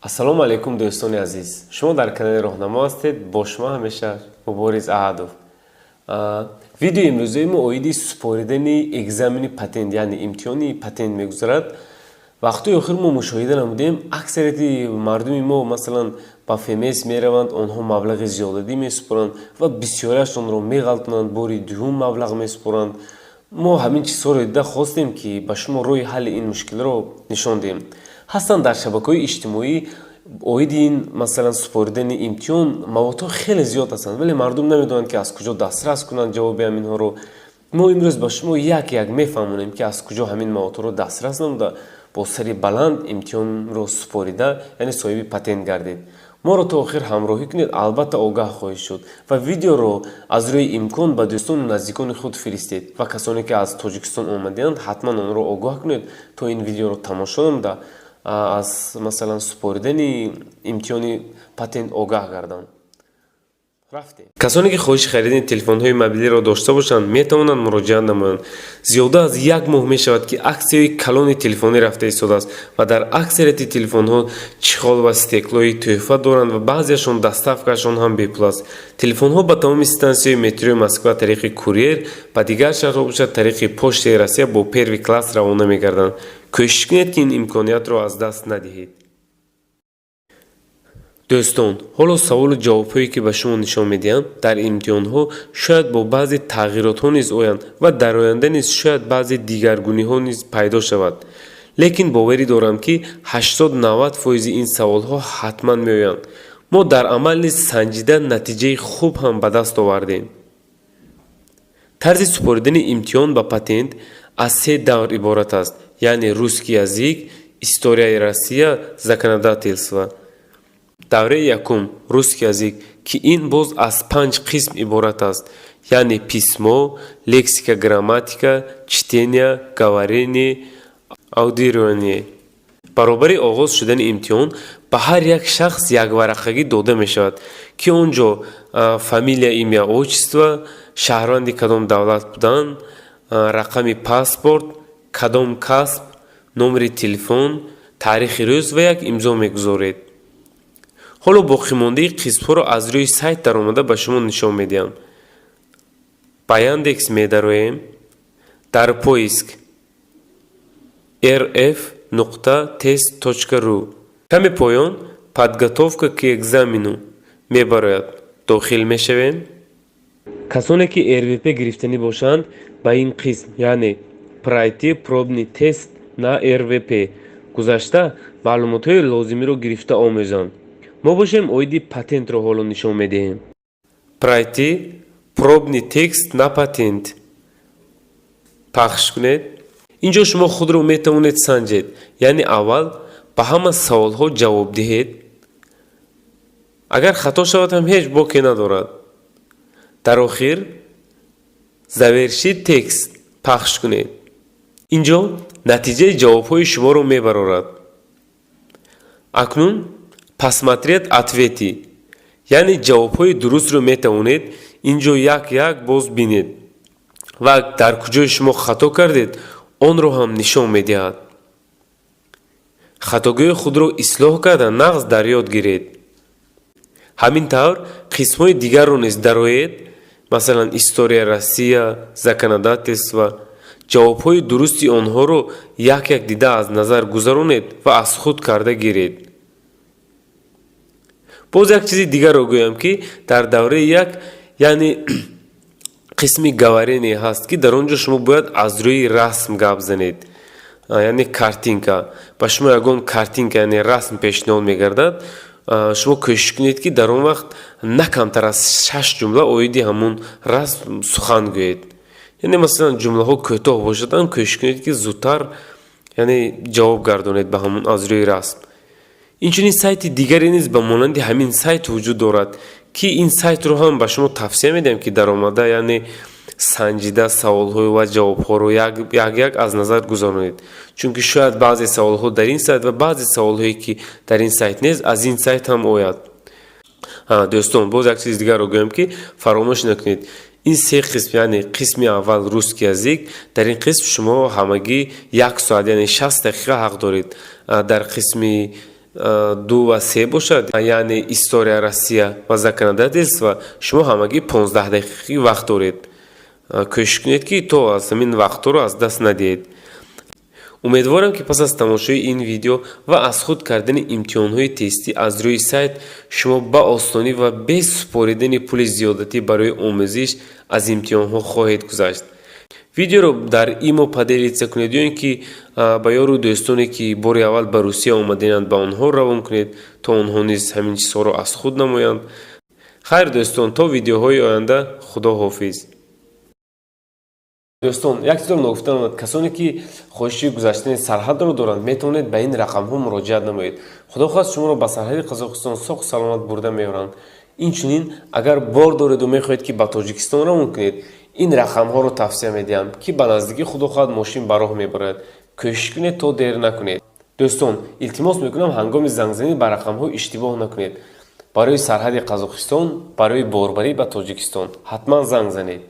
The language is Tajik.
Ассалому алайкум, дӯстони азиз! Шумо дар канали Роҳнамо ҳастед, бо шумо ҳамеша Мубориз Аҳадов. Видеои имрӯзаи мо оиди супоридани экзамени патент, яъне имтиҳони патент мегузарад. Вақтҳои охир мо мушоҳида намудем, аксарияти мардуми мо, масалан, ба ФМС мераванд, онҳо маблағи зиёдатӣ месупоранд ва бисёриашонро меғалтонанд, бори дуюм маблағ месупоранд. Мо ҳамин чизҳоро дида хостем, ки ба шумо роҳи ҳалли ин мушкилро нишон диҳем. Ҳастанд дар шабакаҳои иҷтимоӣ оиди ин, масалан, супоридани имтиҳон маводҳо хеле зиёд ҳастанд, вале мардум намедонанд, ки аз куҷо дастрас кунанд ҷавоби ҳаминҳоро. Мо имрӯз ба шумо як як мефаҳмонем, ки аз куҷо ҳамин маводҳоро дастрас намуда, бо сари баланд имтиҳонро супорида, яъне соҳиби патент гардед. Моро то охир ҳамроҳӣ кунед, албатта огаҳ хоҳед шуд ва видеоро аз рӯи имкон ба дӯстону наздикони худ фиристед ва касоне, ки аз Тоҷикистон омадаанд, ҳатман онро огоҳ кунед, то ин видеоро тамошо намуда, аз, масалан, супоридани имтиҳони патент огаҳ гарданд. Рафтем. Касоне, ки хоҳиши харидани телефонҳои мобилиро дошта бошанд, метавонанд муроҷиат намоянд. Зиёда аз як моҳ мешавад, ки аксияҳои калони телефонӣ рафта истодааст ва дар аксарияти телефонҳо чехол ва стеклои тӯҳфа доранд ва баъзеашон доставкаашон ҳам бепул аст. Телефонҳо ба тамоми стансияҳои метрои Москва тариқи курьер, ба дигар шаҳрҳо бошад, тариқи Почтаи Россия бо первый класс равона мегарданд. Кӯшиш кунед, ки ин имкониятро аз даст надиҳед. Дӯстон, ҳоло саволу ҷавобҳое, ки ба шумо нишон медиҳам, дар имтиҳонҳо шояд бо баъзе тағйиротҳо низ оянд ва дар оянда низ шояд баъзе дигаргуниҳо низ пайдо шавад, лекин боварӣ дорам, ки 80-90 фоизи ин саволҳо ҳатман меоянд. Мо дар амал низ санҷида, натиҷаи хуб ҳам ба даст овардем. Тарзи супоридани имтиҳон ба патент аз се давр иборат аст, яъне русский язык, историяи Россия, законодательство. Давраи якум, русский язык, ки ин боз аз панҷ қисм иборат аст, яъне письмо, лексика, грамматика, чтение, говорение, аудирование. Баробари оғоз шудани имтиҳон ба ҳар як шахс як варақагӣ дода мешавад, ки он ҷо фамилия, имя, отчество, шаҳрванди кадом давлат будан, рақами паспорт, кадом касб, номери телефон, таърихи рӯз ва як имзо мегузоред. Ҳоло боқимондаи қисмҳоро аз рӯи сайт даромада ба шумо нишон медиҳам. Ба Яндекс медароем, дар поиск rf.test.ru, каме поён «Подготовка к экзамену» мебарояд, дохил мешавем. Касоне, ки РВП гирифтанӣ бошанд, ба ин қисм, яъне «Пройти пробный тест на РВП» гузашта, маълумотҳои лозимиро гирифта омӯзанд. Мо бошем, оиди патентро ҳоло нишон медиҳем. «Пройти пробный тест на патент» пахш кунед. Ин ҷо шумо худро метавонед санҷед, яъне аввал ба ҳама саволҳо ҷавоб диҳед. Агар хато шавад ҳам, ҳеҷ боке надорад. Дар охир «Завершить тест» пахш кунед. Ин ҷо натиҷаи ҷавобҳои шуморо мебарорад. Акнун «Посмотреть ответы», яъне ҷавобҳои дурустро метавонед ин ҷо як як боз бинед ва дар куҷое шумо хато кардед, онро ҳам нишон медиҳад. Хатогиҳои худро ислоҳ карда, нағз дар ёд гиред. Ҳамин тавр қисмҳои дигарро низ дароед, масалан, история Россия, законодательство. Ҷавобҳои дурусти онҳоро як як дида, аз назар гузаронед ва аз худ карда гиред. Боз як чизи дигарро гӯям, ки дар давраи як, яъне қисми говорение ҳаст, ки дар он ҷо шумо бояд аз рӯи расм гап занед, яъне картинка. Ба шумо ягон картинка, яъне расм пешниҳод мегардад, шумо кӯшиш кунед, ки дар он вақт на камтар аз шаш ҷумла оиди ҳамун расм сухан гӯед. Яъне, масалан, ҷумлаҳо кӯтоҳ бошаданд, кӯшиш кунед, ки зудтар, яъне ҷавоб гардонед ба ҳамун аз рӯи расм. Инчунин сайти дигаре низ ба монанди ҳамин сайт вуҷуд дорад, ки ин сайтро ҳам ба шумо тавсия медиҳам, ки даромада, яъне санҷида, саволҳо ва ҷавобҳоро як як аз назар гузаронед, чунки шояд баъзе саволҳо дар ин сайт ва баъзе саволҳое, ки дар ин сайт нест, аз ин сайт ҳам ояд. Дӯстон, боз як чизи дигарро гӯям, ки фаромӯш накунед: ин се қисм, яъне қисми аввал, русский язык, дар ин қисм шумо ҳамагӣ як соат, яъне 60 дақиқа ҳақ доред. Дар қисми ду ва се бошад, яъне история Россия ва законодательство, шумо ҳамагӣ 15 дақиқаи вақт доред. Кӯшиш кунед, ки то аз ҳамин вақтҳоро аз даст надиҳед. Умедворам, ки пас аз тамошои ин видео ва аз худ кардани имтиҳонҳои тестӣ аз рӯи сайт шумо ба осонӣ ва бе супоридани пули зиёдатӣ барои омӯзиш аз имтиҳонҳо хоҳед гузашт. Видеоро дар имо поделиться кунед ё ин ки ба ёру дӯстоне, ки бори аввал ба Русия омадаанд, ба онҳо равон кунед, то онҳо низ ҳамин чизҳоро аз худ намоянд. Хайр, дӯстон, то видеоҳои оянда, худо ҳофиз. Дӯстон, як чизро ногуфта намонад: касоне ки хоҳиши гузаштани сарҳадро доранд, метавонед ба ин рақамҳо муроҷиат намоед. Худо хоҳад, шуморо ба сарҳади Қазоқистон соғу саломат бурда меоранд. Инчунин, агар бор дореду мехоҳед, ки ба Тоҷикистон равон кунед, ин рақамҳоро тавсия медиҳам, ки ба наздикӣ, худо хоҳад, мошин ба роҳ мебарад. Кӯшиш кунед, то дер накунед. Дӯстон, илтимос мекунам, ҳангоми зангзанӣ ба рақамҳо иштибоҳ накунед. Барои сарҳади Қазоқистон, барои борбарӣ ба Тоҷикистон ҳатман занг занед.